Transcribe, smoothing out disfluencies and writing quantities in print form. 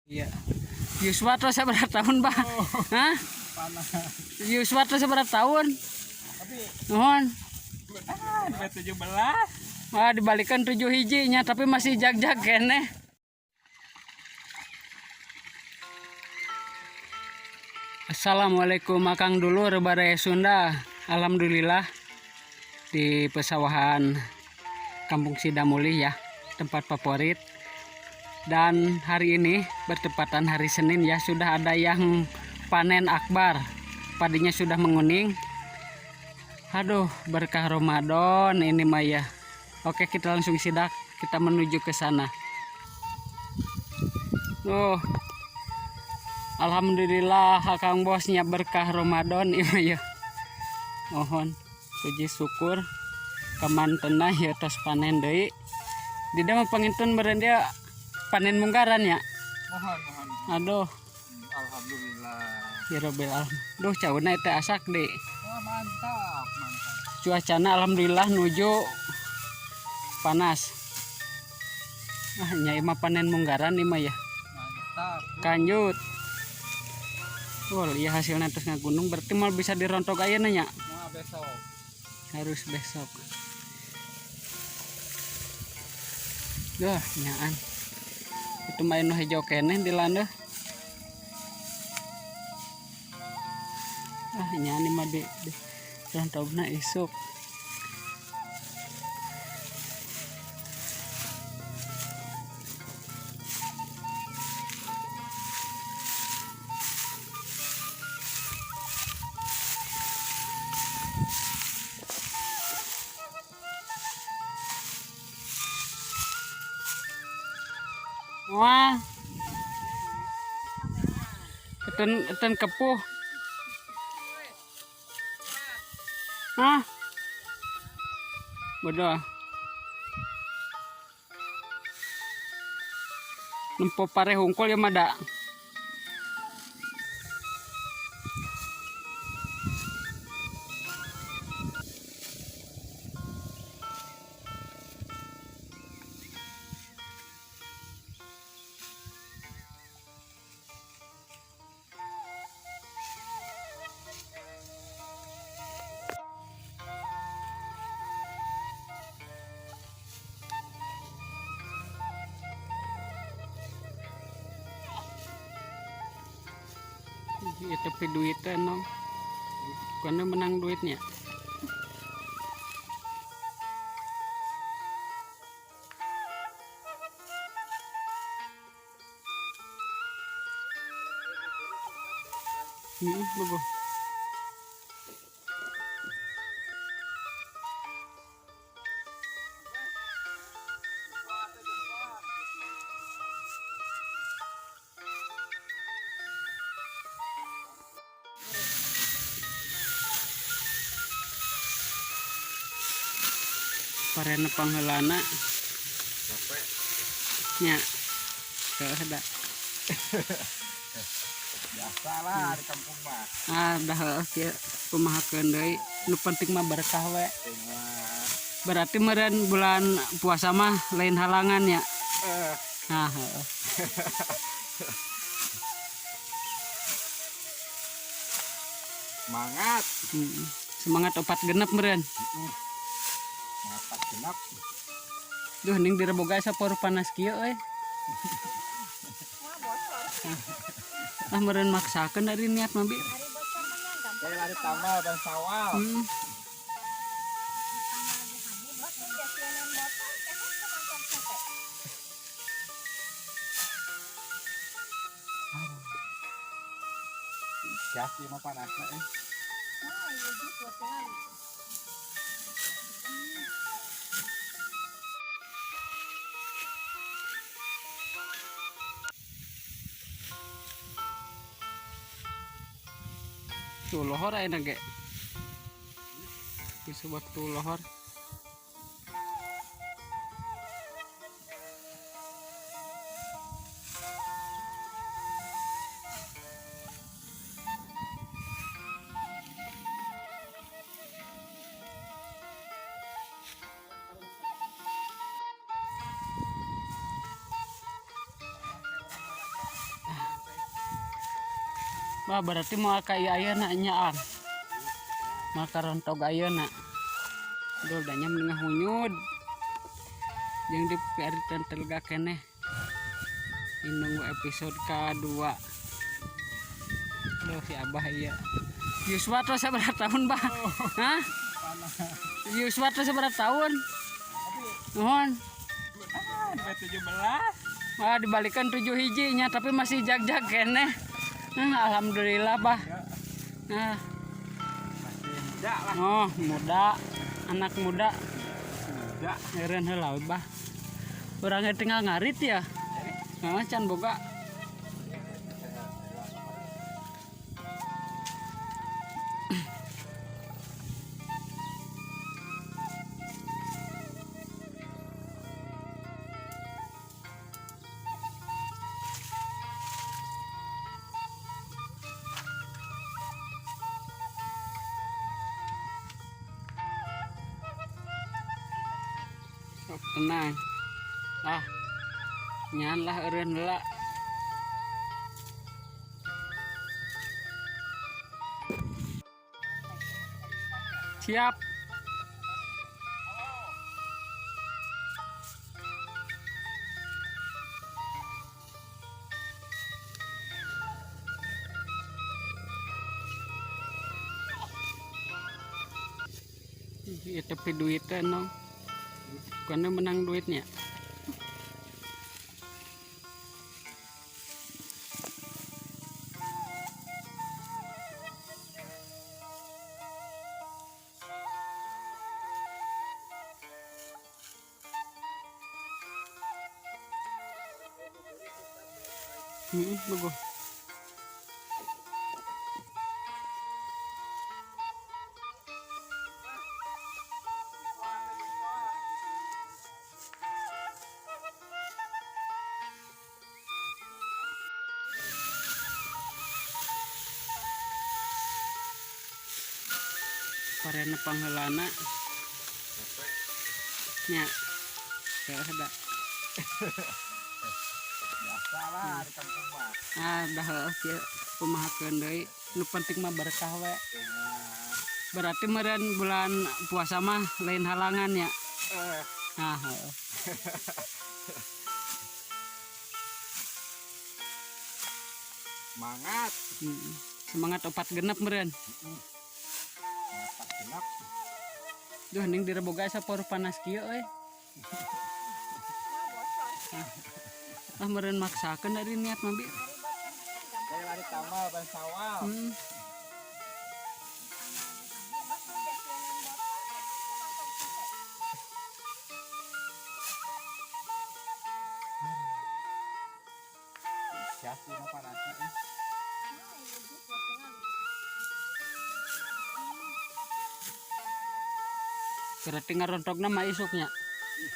Iya. Yuswa tuh seberapa tahun, Bah? Hah? Panas. Yuswa tuh seberapa tahun? Tapi Nuhun. ah, 17. Wah, dibalikan 7 hijinya tapi masih jag-jag keneh. Assalamualaikum Akang dulur Baraya Sunda. Alhamdulillah di pesawahan Kampung Sidamulih ya, tempat favorit. Dan hari ini bertepatan hari Senin ya, sudah ada yang panen akbar. Padinya sudah menguning. Aduh, berkah Ramadan ini mah ya. Oke, kita langsung sidak, kita menuju ke sana. Oh. Alhamdulillah Akang bosnya berkah Ramadan ini ya. Mohon puji syukur kamantena ya tos panen deui. Di mah pangintun meureun dia panen munggaran ya. Mohon, mohon. Aduh, Alhamdulillah. ya robbil alamin. Duh, cauna teh asak deui. Wah, mantap, mantap. Cuacana alhamdulillah nuju panas. Ah, nya ieu mah panen munggaran ieu mah ya. Mantap. Kanjut. Wah, iya hasilnya terus ngagunung berarti mal bisa dirontok ayeuna nya. Mau besok. Harus besok. Duh, nyaan. Itu mah nu hejo keneh di landeuh. Ah, nyaan ini mah di rontogna isuk. Wah. Eten eten kepuh. Hah? Bodoh. Nempo pare hungkul ya mada. Ya tapi duitnya no. Karena menang duitnya. Bagus. Parena pangheulana Capek. Nya. Heuh da. Biasalah di kampung mah. Ah, dah heuh kieu kumahakeun deui. Nu penting mah berkah we. Tengah. Berarti meureun bulan puasa mah lain halangan ya. Eh, Nah, heuh. semangat. Semangat opat genep meureun. Semangat genap. Duh, ning direboga sapor panas kieu euy. Ah, meureun maksakeun dari niat mah bi. Saya lari tamal dan sawal. Gas ieu mah panasna eh. Tuh lohor ayeuna ge. Disebut tuh lohor. Bah berarti moal ka ieu ayeuna nya Ang. Moal karontog ayeuna. Duh da nya mending hunyud. Jeung di piariteun telega keneh. Ini nunggu episode kedua. Duh si Abah iya. Yuswa tuh sabaraha tahun, Bah? Hah? Yuswa tuh sabaraha tahun? Nuhun. Ah, 17. Wah, dibalikan 7 hijinya tapi masih jag-jag keneh. Nah, alhamdulillah, Bah. Nah, Masih muda lah. oh, muda, anak muda. Muda. Eureun heula we, Bah. Urang ge tinggal ngarit ya. Heeh, can boga. Sok tenang. Ah. Nyan lah eureun heula. Siap. Iya tapi duitnya no. Bukannya menang duitnya. Bagus. Parena pangheulana nya. Heuh da. Biasa lah di kampung mah. Ah, dah heueuh kieu kumahakeun deui. Nu penting mah berkah we. Berarti meureun bulan puasa mah lain halangan ya. Eh, Nah, heueuh. semangat. Semangat opat genep meureun. Matak genap. Duh ning direboga sapor panas kieu euy. Ah, meureun maksakeun dari niat mah bi. Saya lari tamal ban sawal. Jas ieu mah panasna eh. Berarti ngarontogna mah isuknya. Ih,